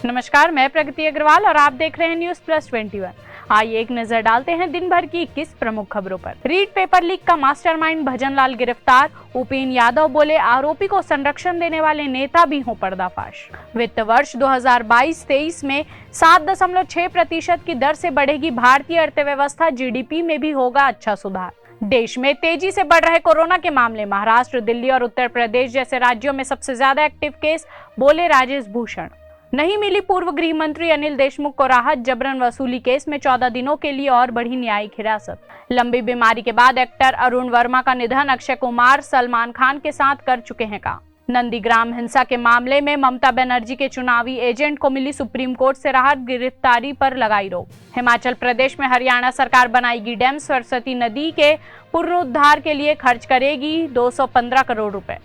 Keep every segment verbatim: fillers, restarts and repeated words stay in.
नमस्कार, मैं प्रगति अग्रवाल और आप देख रहे हैं न्यूज़ प्लस ट्वेंटी वन। आइए एक नजर डालते हैं दिन भर की इक्कीस प्रमुख खबरों पर। रीट पेपर लीक का मास्टरमाइंड भजन लाल गिरफ्तार, उपेन यादव बोले आरोपी को संरक्षण देने वाले नेता भी हों पर्दाफाश। वित्त वर्ष दो हज़ार बाईस तेईस में सात दशमलव छह प्रतिशत की दर से बढ़ेगी भारतीय अर्थव्यवस्था, जीडीपी में भी होगा अच्छा सुधार। देश में तेजी से बढ़ रहे कोरोना के मामले, महाराष्ट्र, दिल्ली और उत्तर प्रदेश जैसे राज्यों में सबसे ज्यादा एक्टिव केस, बोले राजेश भूषण। नहीं मिली पूर्व गृह मंत्री अनिल देशमुख को राहत, जबरन वसूली केस में चौदह दिनों के लिए और बढ़ी न्यायिक हिरासत। लंबी बीमारी के बाद एक्टर अरुण वर्मा का निधन, अक्षय कुमार सलमान खान के साथ कर चुके हैं काम। नंदीग्राम हिंसा के मामले में ममता बनर्जी के चुनावी एजेंट को मिली सुप्रीम कोर्ट से राहत, गिरफ्तारी पर लगाई रोक। हिमाचल प्रदेश में हरियाणा सरकार बनाएगी डैम, सरस्वती नदी के पुनरुद्धार के लिए खर्च करेगी दो सौ पन्द्रह करोड़ रुपए।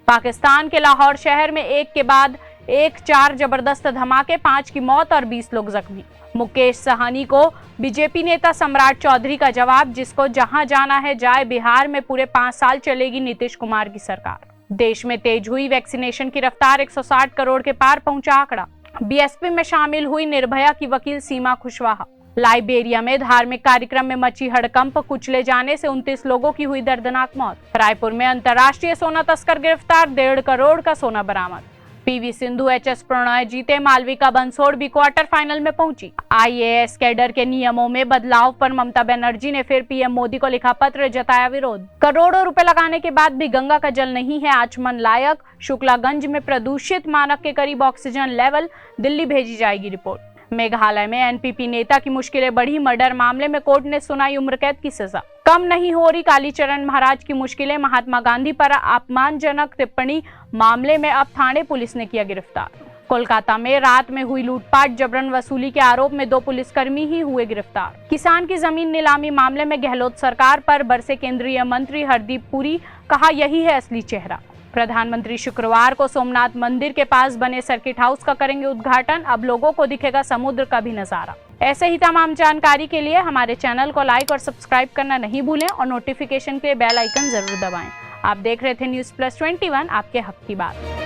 पाकिस्तान के लाहौर शहर में एक के बाद एक चार जबरदस्त धमाके, पांच की मौत और बीस लोग जख्मी। मुकेश सहनी को बीजेपी नेता सम्राट चौधरी का जवाब, जिसको जहां जाना है जाए, बिहार में पूरे पांच साल चलेगी नीतीश कुमार की सरकार। देश में तेज हुई वैक्सीनेशन की रफ्तार, एक सौ साठ करोड़ के पार पहुंचा आंकड़ा। बीएसपी में शामिल हुई निर्भया की वकील सीमा कुशवाहा। लाइबेरिया में धार्मिक कार्यक्रम में मची हड़कंप, कुचले जाने से उनतीस लोगों की हुई दर्दनाक मौत। रायपुर में अंतर्राष्ट्रीय सोना तस्कर गिरफ्तार, डेढ़ करोड़ का सोना बरामद। पीवी सिंधु, एचएस प्रणय जीते, मालविका बंसोड़ भी क्वार्टर फाइनल में पहुंची। आईएएस कैडर के नियमों में बदलाव पर ममता बनर्जी ने फिर पीएम मोदी को लिखा पत्र, जताया विरोध। करोड़ों रुपए लगाने के बाद भी गंगा का जल नहीं है आचमन लायक, शुक्लागंज में प्रदूषित मानक के करीब ऑक्सीजन लेवल, दिल्ली भेजी जाएगी रिपोर्ट। मेघालय में एनपीपी नेता की मुश्किलें बढ़ी, मर्डर मामले में कोर्ट ने सुनाई उम्र कैद की सजा। कम नहीं हो रही कालीचरण महाराज की मुश्किलें, महात्मा गांधी पर अपमानजनक टिप्पणी मामले में अब ठाणे पुलिस ने किया गिरफ्तार। कोलकाता में रात में हुई लूटपाट, जबरन वसूली के आरोप में दो पुलिसकर्मी ही हुए गिरफ्तार। किसान की जमीन नीलामी मामले में गहलोत सरकार पर बरसे केंद्रीय मंत्री हरदीप पुरी, कहा यही है असली चेहरा। प्रधानमंत्री शुक्रवार को सोमनाथ मंदिर के पास बने सर्किट हाउस का करेंगे उद्घाटन, अब लोगों को दिखेगा समुद्र का भी नजारा। ऐसे ही तमाम जानकारी के लिए हमारे चैनल को लाइक और सब्सक्राइब करना नहीं भूलें और नोटिफिकेशन के लिए बेल आइकन जरूर दबाएं। आप देख रहे थे न्यूज़ प्लस ट्वेंटी वन, आपके हक की बात।